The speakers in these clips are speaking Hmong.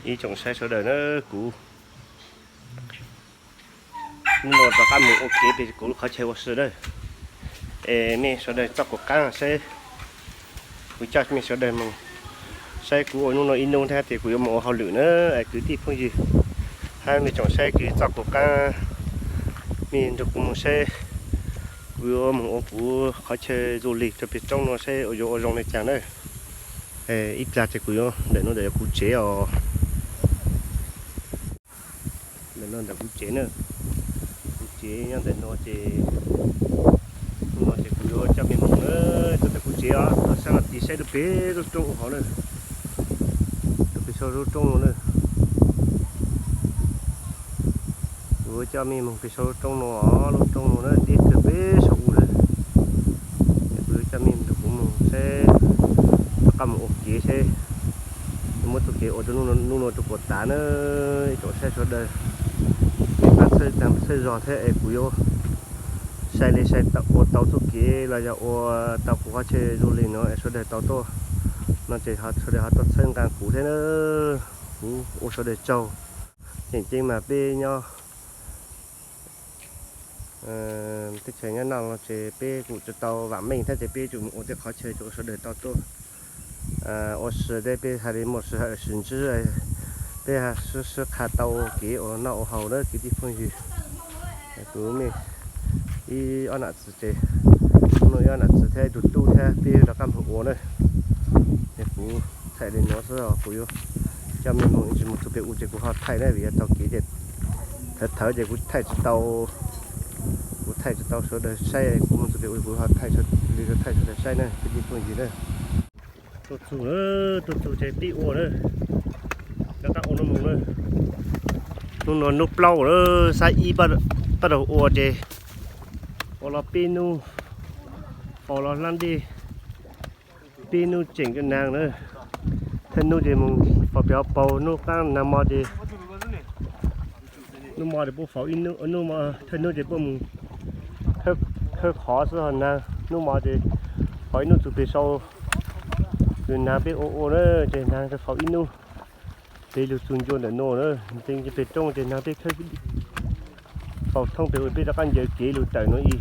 Ib tsoom saib sawv daws na, kuv hnub no rov qab mus ua kev pem kuv lub qhov chaw ua si na. Es mej sawv daws txoj kaum qaab saib, kuv coj mej sawv daws mus saib kuv ua hnub no ib hnub thiab ces kuv yuav mus ua hauj lwm na, es kwv tij phooj ywg hab mej tsoom saib kuv txoj kaum qaab, mej nrug kuv mus saib kuv yuav mus ua kuv qhov chaw du lịch rau pem roob no saib yuav ua zoo le caag na. Ib plag ces kuv yuav, ntawm no ntawm yog kuv tsev os. Ntawm no ntawm kuv tsev na, kuv tsev nyob ntawm no ces, hnub no ces kuv yuav coj mej mus na, tuaj ntawm kuv tsev os, tuaj saib no tiv saib rau pem lub roob hov na, rau pem saum lub roob no na. Kuv yuav coj mej mus pem saum lub roob no, lub roob no na, deb kawg pem saum u lawm. Es kuv yuav coj mej nrug kuv mus saib, rov qab mus ua kev saib, muab txuj kev ua rau hnub no rau puas tas na. Ib tsoom saib sawv daws, mej pab txhawb taag txhawb zog thiab es kuv yuav sai li sai ua tau txuj kev los yog ua tau kuv qhov chaw du lịch no es sawv daws tau tuaj no ces sawv daws ho tuaj txhawb nqaa kuv thiab na. Kuv ua sawv daws tsaug. Tseem ceeb mas peb nyob teb chaws Nyab Laj no ces peb kuj tsi tau vam meej thiab ces peb yuav tsum mus ua tej qhov chaw rau sawv daws tau tuaj ua si thiab peb hais li muaj sij hawm sib ntsib, peb sib sib qha tau kev ua noj ua haus na kwv tij phooj ywg. Kuv mej ib ob nam txiv ces, ib ob nam txiv thiab ib tug tub thiab peb rov qab mus ua na. Es kuv thaij li no xwb, kuv yuav coj mej mus ib ntsis mus txug pem u ces kuv ho thaij na, vim yog taug kev ces thawv thawv ces kuv thaij tsi tau, kuv thaij tsi tau sawv daws saib, kuv mus txug pem u kuv ho thaij li thaij sawv daws saib na kwv tij phooj ywg na. Tuaj txug, tuaj txug ces pib ua na, rov qab ua no mus na. Hnub no nub plaub na, xab ib pab tau ua ces ua los peb nub, faus los hlab ntej peb nub tseem kawg naag na. Thawj nub ces mus faus pem hauv paus, nub qaab naag mo ces, nub mo ces puab faus ib nub, thawj nub ces puab mus khawb qhov xwb ho naag, nub mo ces faus ib nub txug pem sau, kws naag peb ua ua na, ces naag faus ib nub. Peb lug txug ncua ntawm no na, peg roob ces naag peb khawb faus thoob pem u peb rov qab ncaws kev lug tawm no ib.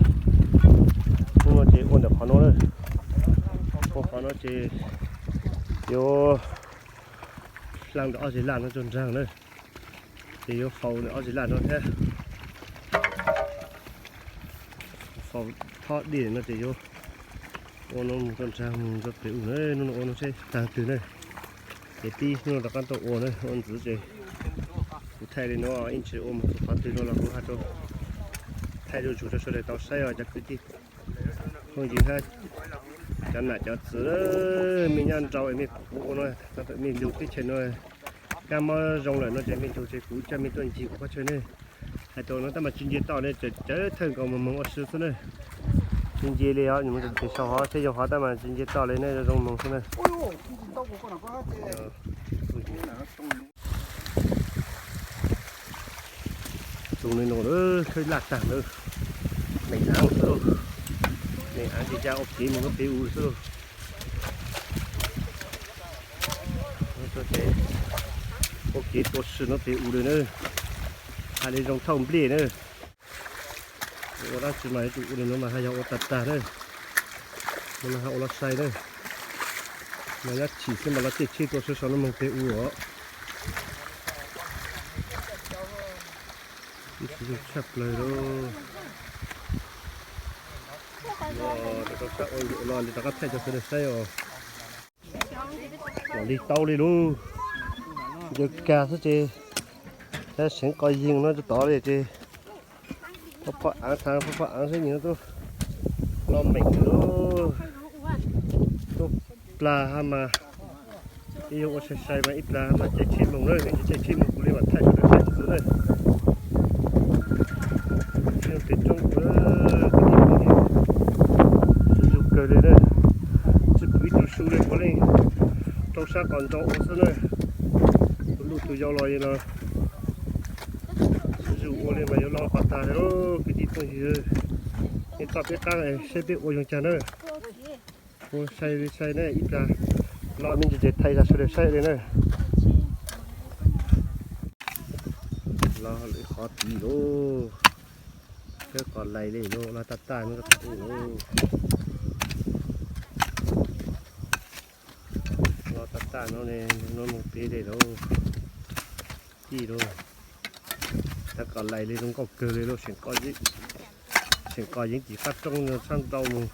Hnub no ces ua ntawm qhov no na, ua qhov no ces yuav dlaag ntawm ob zig laj no rua nraag na, ces yuav faus ntawm ob zig laj no thiab. Faus thob dej no ces yuav ua no mus rua nraag mus rua pem u na, hnub no ua no seb taag twg na. Ces pib hnub no rov qab tuaj ua na, ua ntxiv ces kuv thaij li no ib ntsis ua mus txug qhov twg no los kuv ho rua thaij zuj zus rua sawv daws tau saib os cov kwv tij phooj ywg hab cov nam cov txiv, mej nyob nrau es mej pum kuv ua no, mej lug teb chaws no kab mob zoo lawm no ces mej lug ces kuv coj mej tuaj ncig kuv qhov chaw ne. Hais tau no tab mas tsis nce toj ne, cawv thawj nkaus moog moog ua si xwb na. Tsis nce li os, pem sau hov seb zoo hov tab mas tsis nce toj li ne, zoo moog xwb na. Tug no khawb laj tag lawm, neeg aav xwb lauj, neeg aav ces ca ua kev moog lub pem u xwb lauj. Ua kev tua si no pem u lawm na, hais li zoo thauj nplej na. Ua dab tsi mas yuav tsum ua li no mas haj yog ua tag tag na, no mas haj ua los sai na, mas nyob chim xwb mas los caij tsheb tua sawv saum no moog pem u os. Ib txhia tshaj plawg lauj. Rov qab thaij rua sawv daws saib os. Los li tau li lauj, ncaws kag xwb ces, tab seev qo yeeg no rau tod li ces, phob phob aav thav phob phob aav seb nws tub los meem lawm lauj. Tub plag hab mas, ib yog ua sai sai mas ib plag hab mas caij tsheb moog na, caij tsheb moog kuv li mas thaij sawv daws saib ntxiv na. Tsheb pem roob, ib yug kawg li na, tsi pum ib tug su li puav leej rau sab qos ntoo ua xwb na. Tus luj tus yau los los zuj zus ua li mas yuav loj qhov tag li lauj kwv tij phooj ywg. Mej toj peb qaab saib peb ua zoo caag na. Ua sai li sai na, ib plag los me ntsis ces thaij rua sawv daws saib li na. Qhov tid lauj, khawb qos lais li lauj, los tag tag no rau pem lauj. Los tag tag no ne, no mus pem li lauj. Tij lauj, khawb qos lais li zoo nkauj kawg li lauj, seem qos yeeb tim qab roob no sab nrau mus.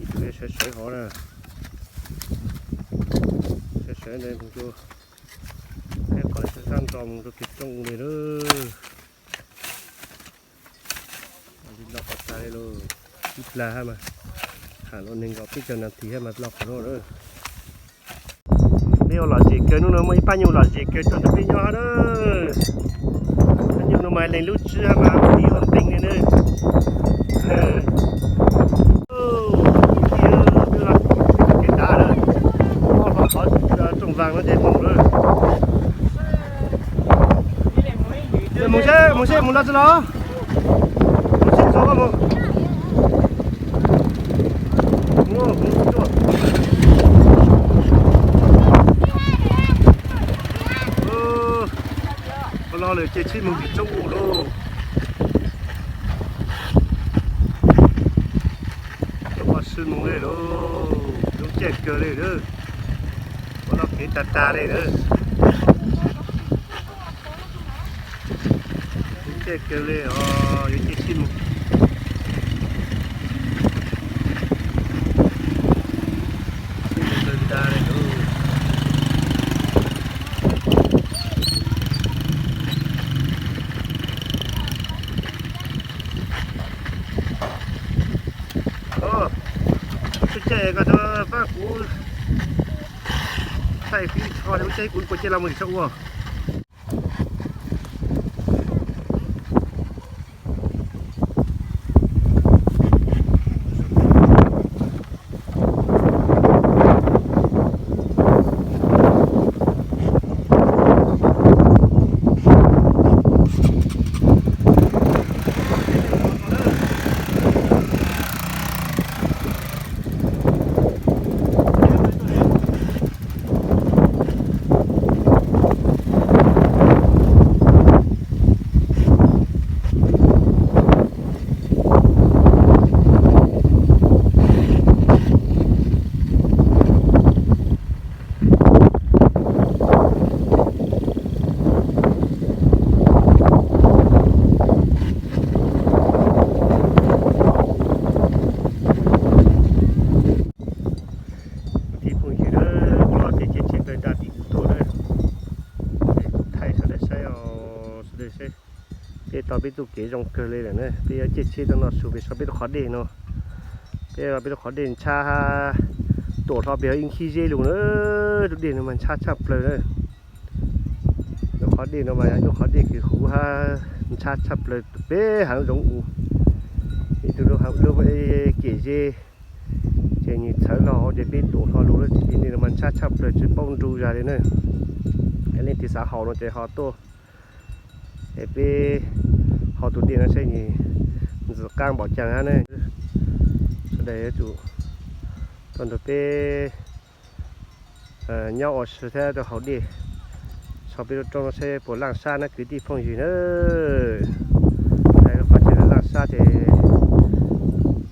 Ib tug sawv sawv hov na, sawv sawv ntawd mus rau, khawb qos sab nrau mus rau pem roob li lauj. Los qhov tas li lauj, ib plag hab mas, tham los nees nkaum peb caug nas this hab mas los qhov no lawm. Peb ua lom zem kawg, hnub no muaj ib pab nyuj lom zem kawg tuaj nrog peb nyob hab na. Pab nyuj no mas leej lub tswb hab mas ua ntev ua nteev li na. Peb los kev dav lawm, ob hlo qhov rooj vag no ces moog lawm. Mus seb, mus seb mus lawv tsi los. Mus seb txog mus. Ua los lawm ces tsheb moog tim tsoob ua lauj. Ua si moog li lauj, zoo caij kawg li lawm. Ua los kev tag tag li lawm. Zoo caij kawg li os, yuav caij tsheb moog. Tsheb moog tag tag li lauj. Ua caij koj tau pab kuv thaij kuv ib tsho, ua caij kuv kua caij los mus tim tsoob ua. Kwv tij phooj ywg na, kuv los caij tsheb plaws nram tim kuv tuaj na, es kuv thaij sawv daws saib os, sawv daws saib. Peb tau peb txoj kev zoo kawg li lawm na, peb yuav caij tsheb tuaj no xub pem so peb lub qhov dej no. Peb peb lub qhov dej ntshab, tuam hlo pem ho ib nkhib zeb lug na, lub dej no mas ntshab tshaj plaws na. Lub qhov dej no mas yog lub qhov dej kws huv hab ntshab tshaj plaws peb hav zoov u. Ib tug lub kem zeb ces nws txhawv hlo hauv ces peb tuam hlo lug, ib nim no mas ntshab tshaj plaws tsis paub nru zag li na. Leej twg xav haus no ces ho tuaj, es peb haus tus dej no saib nws ntxim qaab npaum caag hab na. Sawv daws yuav tsum tuaj nrug peb nyob ua si thiab rau haus dej, so peb lub roob no saib puas laaj sab na kwv tij phooj ywg na. Lub qhov chaw laaj sab ces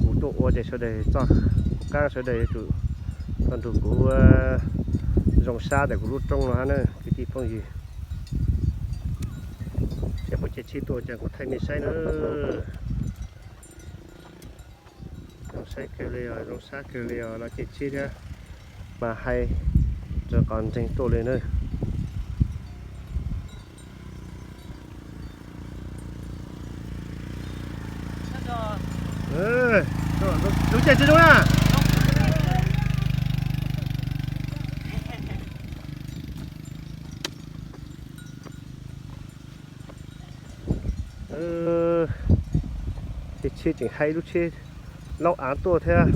kuv tuaj ua ces sawv daws txoj, kuv qaab sawv daws yuav tsum tuaj nrug kuv zoo sab ntawm kuv lub roob no hab na kwv tij phooj ywg. Ces kuv caij tsheb tuaj ces kuv thaij mej saib na. Zoo saib kawg li os, zoo sab kawg li os, los caij tsheb thiab mas hais rau qhov ntseeg tuaj li na. Lub caij tsheb zoo na. Tej tsheb tseem hais lub tsheb laub av tuaj thiab.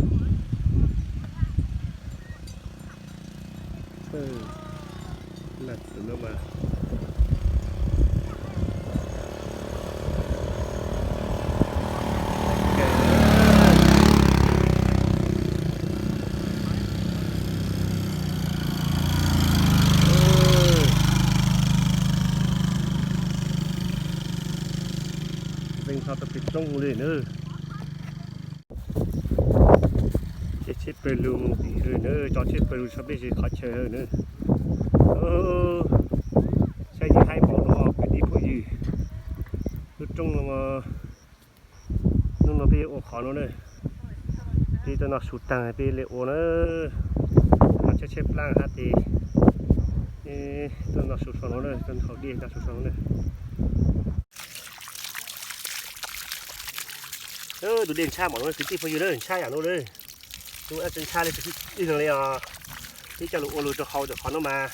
Tau pem roob li na. Ces tsheb pawg lug mus tim na, tso tsheb pawg lug tso peb zig qhov chaw na. Saib yus haib npaum no kwv tij phooj ywg. Lub roob no, hnub no peb yuav ua qhov no na. Peb tuaj noj su taag peb le ua na. Noj tsheb tsheb plaab hab tes tuaj noj su so no na, tuaj haus dej noj su so no na. Tus dej ntshab npaum no kwv tij phooj ywg na, ntshab yam no na. Tus dej ntshab li ib leeg li os. Peb coj lug ua lug rau hauv tom qhov no mas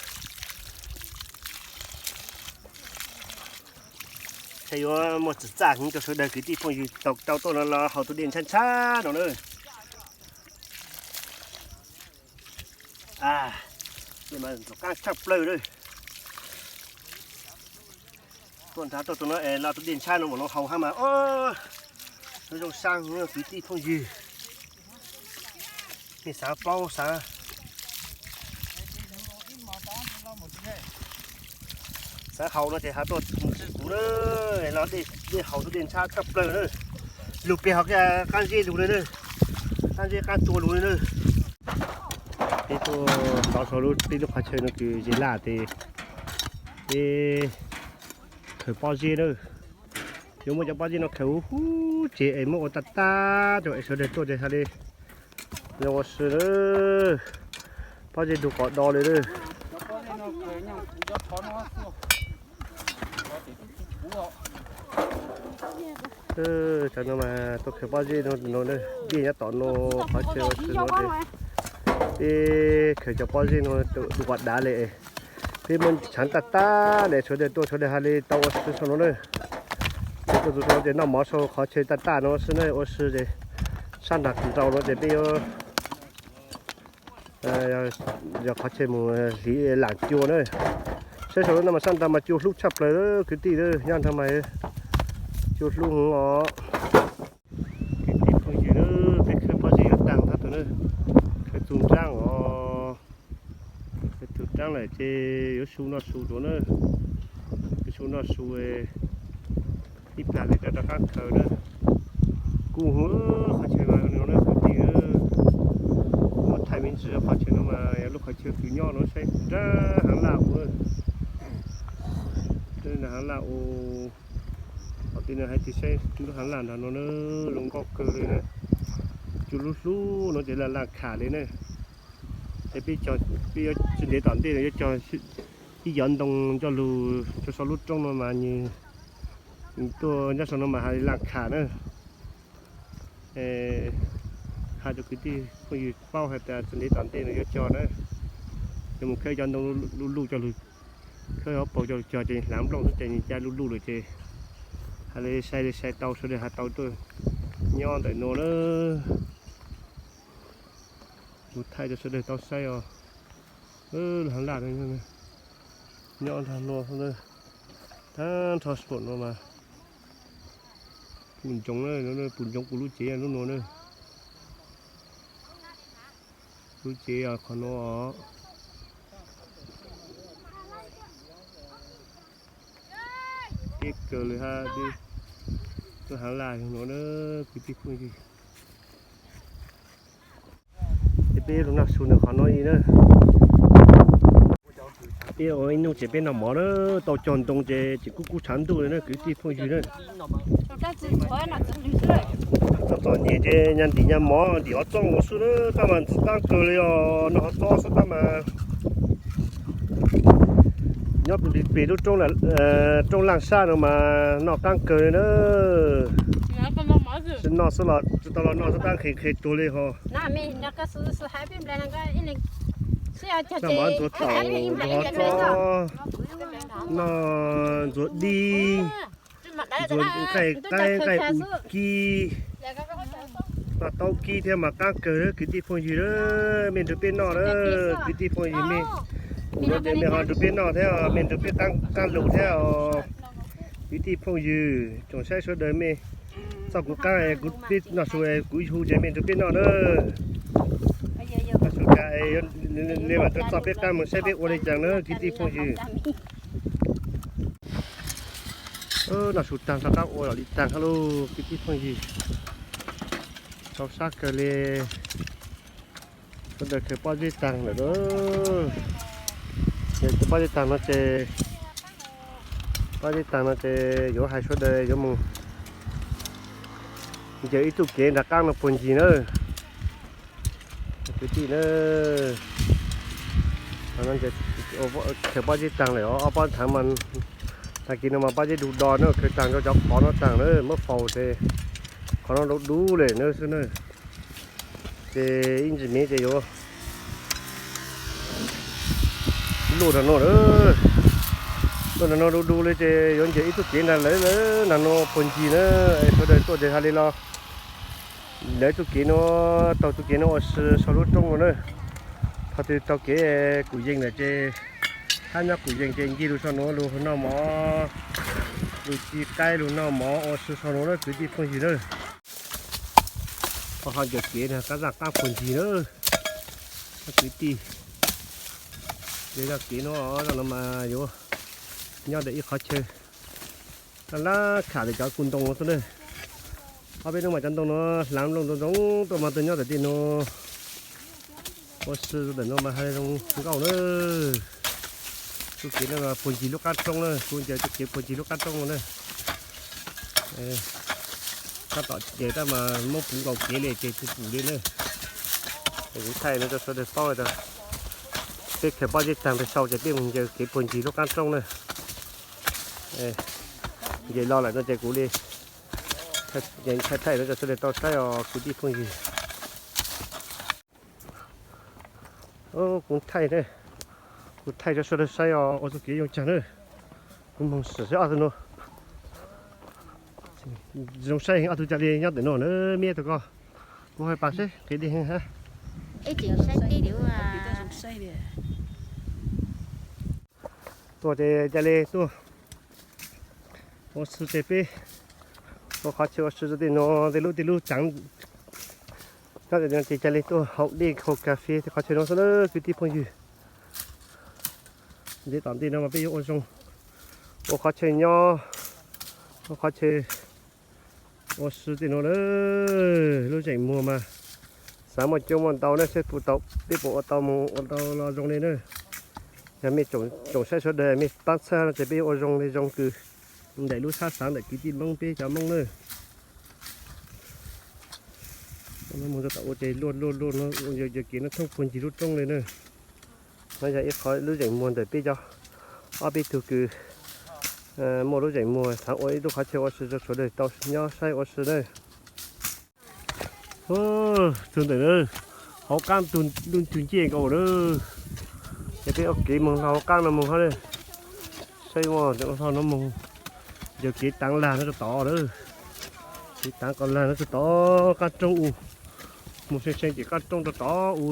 thiaj yuav muaj txim txaj heev rau sawv daws kwv tij phooj ywg tau rau tuaj no los haus tus dej ntshab ntshab no na. Tus qaab tshaj plawg na. Tuaj nrad tuaj tus no es los tus dej ntshab no mam no haus hab mas, zoo saab kwv tij phooj ywg. Nej xaav paub xaav, xaav haus no ces has tuaj ntsib kuv na, los dej haus tus dej ntshab tshaj plawg na. Lug peg hauv qaab zeb lug li na, qaab zeb qaab tsua lug li na. Peb tuaj txog saum lub, peb lub qhov chaw no kws zes laj tes peb khaws pob zeb na. Yuav muab cov pob zeb no khaws huv huv tsev es muab ua tag tag rau es sawv daws tuaj ces hab li zoo ua si na. Pob zeb tug qos do li na. Cov no mas tuaj khaws pob zeb no, dej nyob tom no, qhov chaw ua si no. Peb khaws cov pob zeb no tus quas dav li, peb muab tshaav tag tag li sawv daws tuaj sawv daws hab li tau ua si saum no na. Tuaj tus no ces noj mov saum qhov chaw tag tag no xwb na, ua si ces sab nrag nrau no ces peb yuav yog qhov chaw mus hliv lam cua na. Saib saum no mas sab nrag mas cua hlub tshaj plaws kwv tij, nyob nrag mas cua hlub heev os. Kwv tij phooj ywg, peb khaws pob zeb yuav taag tab tus na, khaws txug nraab os. Khaws txug nraab lawm ces yuav su noj su dua na. Yuav su noj su ib plag li rov rov qaab khaws na. Kuj hu qhov chaw no na kwv tij, muab thaij me ntsis qhov chaw no mas yog lub qhov chaw kws nyob no saib nrab haav laj ua, nrab haav laj ua. Qhov twg no hais tias saib lub haav laj nrag no na, zoo nkauj kawg li na. Cua hlub hlub no ces laj laj kham li na. Ces peb yuav tsis ntev tom ntej no yuav cog ib cov ntoo coj lug rau saum lub roob no mas nws tuaj nyob saum no mas has li laj kham na. Has rau kwv tij phooj ywg paub has tas tsis ntev tom ntej no yuav cog na, yuav mus khawb cov ntoo luj luj coj lug khawb hauv paus coj lug cog ces hlaav nplooj xwb ces nws ca luj luj lawm ces has li sai li sai tau sawv daws has tau tuaj nyob ntawm no na. Kuv thaij rau sawv daws tau saib os. Haav laj nyob nrag no, tag nrho saum no mas puv ntsoov, puv ntsoov kuv lub cev lub no na. Lub cev qhov no os. Peb kawg li hab, lub haav laj no na kwv tij phooj ywg. Ces peb lug noj su nws qhov no ib na. Peb ua ib nub ces peb noj mov na, tau cog ntoo ces tseem kub kub tshav ntuj li na kwv tij phooj ywg na. Txom nyem ces nyag ntim nyag mov ntim qhov txob ua xwb na, tab mas ntxim qab kawg li os, noj qhov txob xwb tab mas. Nyob pem lub roob Laaj Sab no mas noj qab kawg li na. Tsis noj xwb los tsis tau los noj xwb tab nqhis nqhis tuag li hos. Noj mov ntxuav taum, ntxuav txob, noj ntxuav dib, ntxuav nqaij qaib nqaij u kib, noj taub kib thiab mas qab kawg kwv tij phooj ywg na. Mej nrug peb noj na, kwv tij phooj ywg mej, kuv no ces mej ho nrug peb noj thiab, mej nrug peb qaab lug thiab os. Kwv tij phooj ywg tsoom saib sawv daws mej txoj kuv qaab, kuv peb noj su kuv hu ces mej nrug peb noj na. Noj su tas nej mam rov txoj peb qaab mus saib peb ua li cas na kwv tij phooj ywg. Noj su taag rov qaab ua lom li taag hab lauj kwv tij phooj ywg. Txaus sab kawg li. Sawv daws khaws pob zeb taag lawm lauj. Pob zeb taag no ces, pob zeb taag no ces yuav hais sawv daws yuav mus ncaws ib txuj kev nram qaab no puag ncig na. Kwv tij na, khaws pob zeb taag lawm os, ob pob thav mas, tag kis no mas pob zeb dug do na, khaws taag rau cov qhov no taag na, muab faus ces qhov no dub dub li na xwb na. Ces ib ntsis me ces yuav luaj nram no, luaj nram no du du li ces yuav ncaws ib txuj kev nram lawv, nram no puag ncig na. Es sawv daws tuaj ces hais li los lawv txuj kev no, taug txuj kev no ua si sau lub roob no na. Qhov twg taug kev kuv yees lawm ces, hab nyob kuv yees ces ncig lug sau nuav lug noj mov, lug ci qaib lug noj mov ua si sau nuav na kwv tij phooj ywg na. Ho ncaws kev na, qaab zaj qaab puag ncig na kwv tij. Ces zaj kev no, zaj no mas yuav nyob ntawm ib qhov chaw laj laj kham ntawm cov kuv ntoo no xwb na. Ob peb hnub mas cov ntoo no hlaav nplooj ntoo ntoo tuaj mas tuaj nyob ntawm tej no ua si ntawm no mas hais zoo nkauj na. Txuj kev no puag ncig lub qab roob na, kuv ncaws txuj kev puag ncig lub qab roob no na. Tab tom ces tab mas muab puv nkaus kev li ces tsis pum li na. Kuv thaij no rau sawv daws paub tas peb khaws pob zeb taag peb sau ces peb mus ncaws kev puag ncig lub qab roob na. Ncaws los lawm no ces kuv li thaij thaij no rau sawv daws tau saib os kwv tij phooj ywg. Kuv thaij, kuv thaij rau sawv daws saib os ua txuj kev yoo caag na. Kuv moog sim saib ob tug no zoo saib heev, ob tug ca li nyob ntawm no na, meb tug ko. Kuv hais pas seb qis dej heev hab. Tuaj ces ca li tuaj ua si ces peb ua qhov chaw ua si rau tej no, tej lub tej lub taav nyob ces ca li tuaj haus dej haus kas fes tej qhov chaw no xwb na kwv tij phooj ywg. Ntev tom ntej no mas peb yuav ua zoo ua qhov chaw nyob, ua qhov chaw ua si tej no na. Lub zeem muag mas xaav muaj coob muaj ntau na, saib puas tau, peb puas ua tau mus ua tau los zoo li na. Yog mej tsoom saib sawv daws mej paab txhawb no ces peb yuav ua zoo li zoo kws ntawm lub sab xaav ntawm kwv tij Moob peb cov Moob na. Mus rau tom ua ces luaj luaj luaj no ua ncaws kev no thoob puag ncig lub roob li na. No yog ib qhov lub zeem muag ntawm peb cov, ob peb tug kws muaj lub zeem muag xaav ua ib lub qhov chaw ua si rau sawv daws tau nyob saib ua si na. Txug ntawm na, hauv qaab lub ntug ncej nkaus na, ces peb ua kev moog hauv qaab no moog hab na. Saib ua no moog, ncaws kev taav lag no rau tod na, kev taav qos lag no rau tod qab roob u, moog see see ces qab roob rau tod u,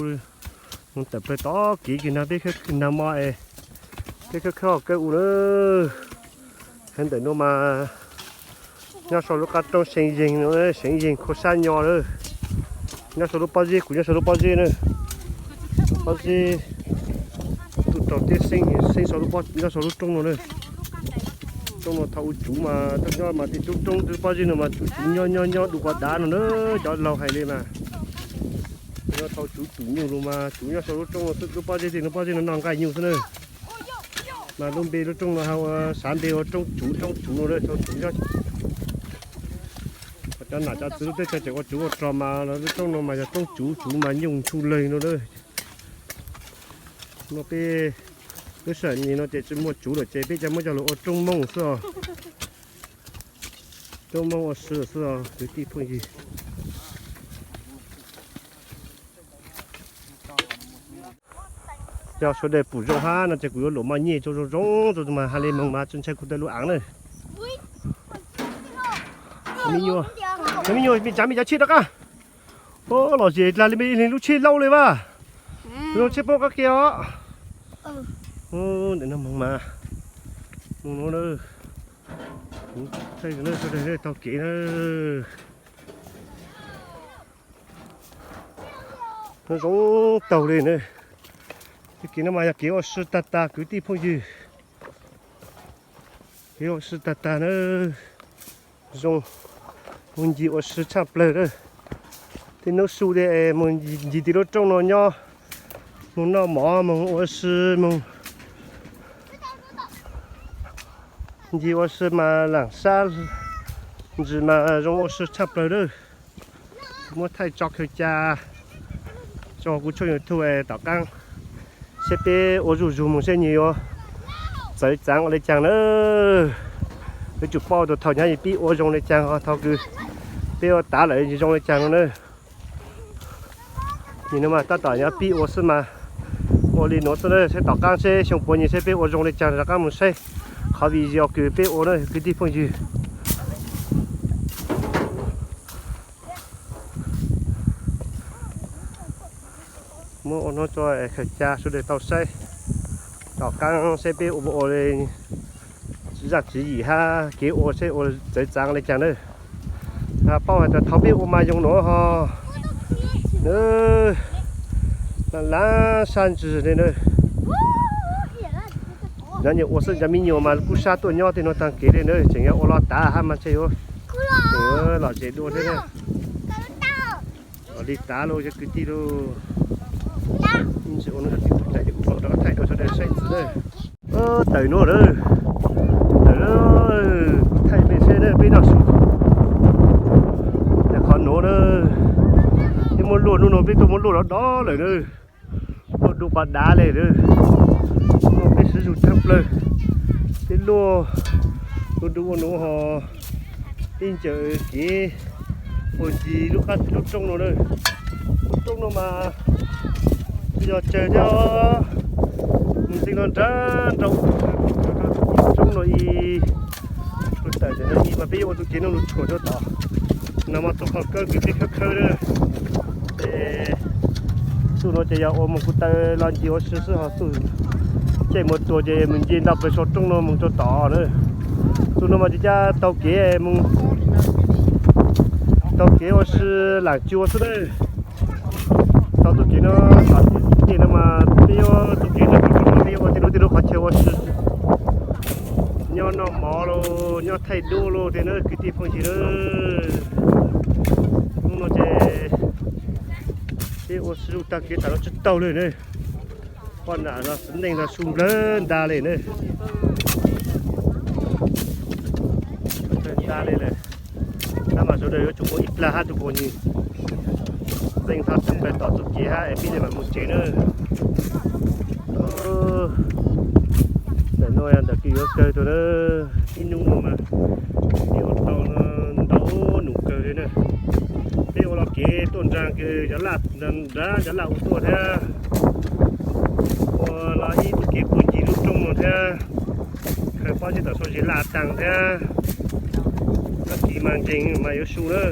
moog tawm plawg tod kev kws nag peb kawg nag mo es peb khawb khawb kawg u na. Heev ntawm no mas nyob sau lub qab roob seev yeeg no, seev yeeg khuv sab nyo na. Nyob sau lub pob zeb, kuv nyob sau lub pob zeb na. Pob zeb tuaj raug teb xeeb, xeeb sau lub pob, nyob sau lub roob no na. Roob no thaum ub tsuv mas tuaj nyob mas tej roob roob pob zeb no mas tsuv tsuv nyob nyob nyob du quas dav no na, cov laug hais li mas. Nyob thaum tsuv tsuv nyuj lug mas tsuv nyob sau lub roob no xwb, lub pob zeb tej no pob zeb no noj nqaij nyuj xwb na. Mas lub npe lub roob no has ua, sav npe ua roob tsuv, roob tsuv no na, thaum tsuv nyob. Cov nam cov txwv lub teb chaws tseem ua tsuv ua rog mas lub roob no mas yog roob tsuv, tsuv mas nyuj ntsuj leeg no na. No peb lub sij hawm no ces tsis muaj tsuv lawm ces peb cov muab coj lug ua roob Moob xwb os. Roob Moob ua si xwb os kwv tij phooj ywg. Yog sawv daws pum zoo hab no ces kuv yuav luam moj nyej rau zoo zoo rau mas has li moog mas tsi ntshai kuv tawm lub aav na. Me nyuam, me nyuam, me tsav me cov tsheb rov qab. Lom zem dlaag li, lub tsheb laub li vas. Lub tsheb poob qab ke os. Ntawm no moog mas, moog no na, kuv thaij sawv daws taug kev na. Zoo taug li na. Kev no mas yog kev ua si tag tag kwv tij phooj ywg. Ua si tag tag na, zoo, mus ncig ua si tshaj plaws na. Tej hnub su thiab es mus ncig tim lub roob no nyob, mus noj mov mus ua si mus ncig ua si mas laam sab ntsis mas zoo ua si tshaj plaws na. Muab thaij tso khaws ca tso kuv tshooj YouTube tom qaab seb peb ua zuj zug mus seb nws yuav txawv txaav ua le caag na. Yuav tsum paub thaum nyob pib ua zoo le caag ho thaum kws peb ua tav lawm zoo le caag no na. Nim no mas tab tom nyob pib ua xwb mas ua li nuav xwb na, seb tom qaab seb xyoo puav nyeg seb peb ua zoo le caag rov qaab mus saib qhov video kws peb ua na kwv tij phooj ywg. Muab ua no tso khaws ca sawv daws tau saib tom qaab seb peb ua ua tswv zaj tswv yim hab kev ua seb ua txawv txaav le caag na. Paub has tas thaum peb ua mas zoo nuav ho, laam sab ntsis le na. Nyob nyuag ua xwb cov me nyuam mas kuj sab tuaj nyob tej nuav taag kev le na, tseem yuav ua loj tav hab mas ntshe yuav lom zem dua thiab. Li tav lauj cov kwv tij lauj. Thaij rau sawv daws saib ntxiv na. Tawm nuav lawm, tawm, kuv thaij peb saib na, peb noj su. Qhov nuav na, peb muab luaj, hnub no peb tuaj muab luaj dov dov lawm na. Luaj du qhov dav le na. Peb siv zug tshaj plawg, peb luaj, luaj du ua nuav ho peb ncaws kev puag ncig lub qab lub roob no na. Lub roob no mas tsis yog tsawg thiab, mus ntxeev no nrad nrau roob no ib, tawm ntawm no ib mas peb yuav ua tus kev no lug tshuam rau tom no mas tus qhov kawg kws peb khawb khawb na. Ces txuj no ces yog ua mus kuv taw los ncig ua si xwb ho txuj caij mus tua ces mus nce nto plaws saum roob no mus rau tod na. Txuj no mas tsis caj taug kev mus, taug kev ua si lam cua xwb na. Tau tus kev no, tej no mas peb yuav tus kev no, peb yuav ua tej lub tej lub qhov chaw ua si, nyob noj mov los nyob thaij duab los tej na kwv tij phooj ywg na. Hnub no ces peb ua si tag kev tas los tsis taug li na. Poj nam los xwb neej los su nplawg nta li na. Nplawg nta li lawm. Tab mas sawv daws yuav tsum ua ib plag hab tus phooj ywg. Txeej txhab txeej plaws tom txuj kev hab es peb mam mus tsev na. Ntawm no ntawm kws yuav kawg tuaj na, ib hnub no mas peb ua tau ntau num kawg li na. Peb ua los kev tuaj nraag kws cov laj, nraag cov laj ua tuaj thiab. Ua los ib tug kev puag ncig lub roob no thiab. Khaws pob zeb tom sau zes laj taag thiab. Nyob kis mas nkeeg mas yuav su na.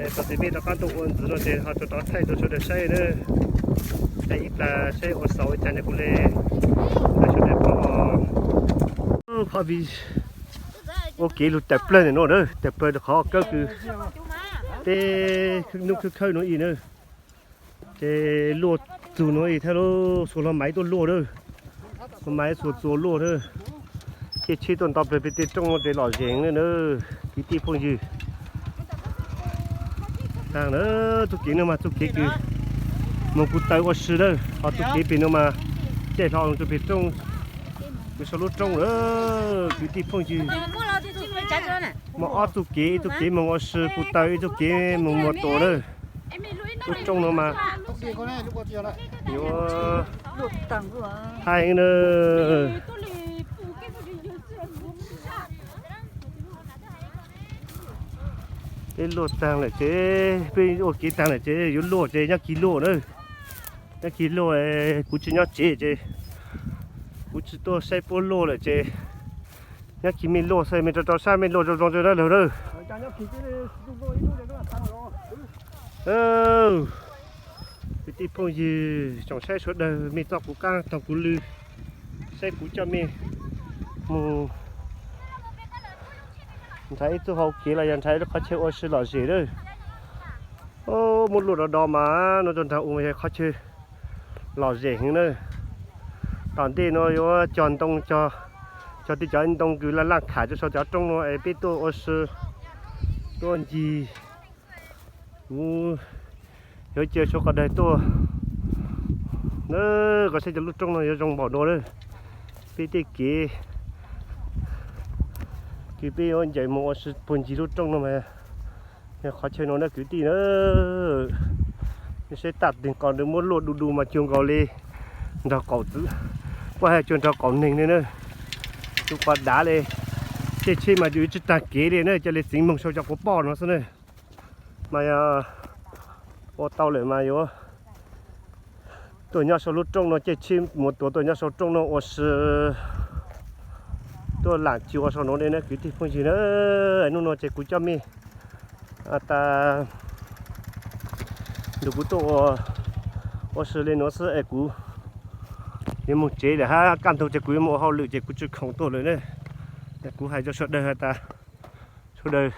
Txog tes peb rov qab tuaj ua ntxiv no ces ho rov thaij rau sawv daws saib na. Thaij ib plag saib ua xaus ua cas ne kuv le, sawv daws pom. Qhov ua kev lug tawm plawg ntawm no na, tawm plawg rau qhov kawg kws peb hnub khawb khawb no ib na. Ces luaj txug no ib thiab lauj, xuas hlo maiv tuaj luaj na. Hlo maiv xuas txuas luaj na. Ces tsheb tuaj nto plaws pem tej roob no ces lom zem na na, kwv tij phooj ywg. Taag na, txuj kev no mas txuj kev kws moog kuv taw ua si na, ho txuj kev pem no mas caij hlo rau pem roob, pem sau lub roob na, kwv tij phooj ywg. Muaj ob txuj kev, ib txuj kev moog ua si kuv taw, ib txuj kev moog muag tua na. Lub roob no mas yuav hais na. Peb luaj taag lawm ces, peb ua kev taag lawm ces yuav luaj ces nyob kis luaj na. Nyob kis luaj, kuv tsis nyob tsev ces kuv tsis tuaj saib puab luaj lawm ces nyob kis mej luaj xwb, mej rau rau sab mej luaj zoo zoo rau dawb lawm na. Kwv tij phooj ywg tsoom saib sawv daws, mej txoj kuv qaab taug kuv lw, saib kuv coj mej mus nrhav ib txuj hauv kev los yog nrhav ib lub qhov chaw ua si lom zem na. Muab luaj do do mas no rau nraag u mas yog qhov chaw lom zem heev na. Tom ntej no yuav cog ntoo, cog Yog tej cov ntoo kws laj laj kham rau saum cov rooj no es peb tuaj ua si, tuaj ncig. Kuv yuav cia suav qhov daig tuaj na, kom saib cov lub rooj no yuav zoo npaum dua lawm. Peb tej kev kws peb yuav ncaim mus ua si puag ncig lub rooj no mas yog qhov chaw no na kwv tij na. Nej saib taj twg qos ntawd muab luaj du du mas cuag nkaus li nrog qaum txwv, kuj hais cuag nrog qaum neeg li na. Tus qos dav li, caij tsheb mas yuav tsis taag kev li na, ca le txiv moog sau cov quav poj no xwb na. Mas yog ua tau lawm mas yuav tuaj nyob sau lub rooj no, caij tsheb mus tuav tuaj nyob sau rooj no ua si, tuaj lam cig ua sau no li na kwv tij phooj ywg na. Hnub no ces kuv coj mej tas nrug kuv tuaj ua si li nuav xwb es kuv yuav moog tsev lawm hab, kaj ntug ces kuv yuav moog ua hauj lwm ces kuv tsi khoom tuaj lawm na. Kuv hais rau sawv daws has tas sawv daws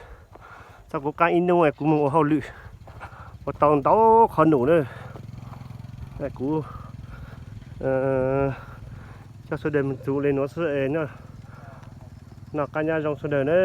txhob kuv qaab ib nub, kuv moog ua hauj lwm ua tau ntau qhov num na. Kuv coj sawv daws moog txug li nuav xwb es noj qab nyob zoo sawv daws na.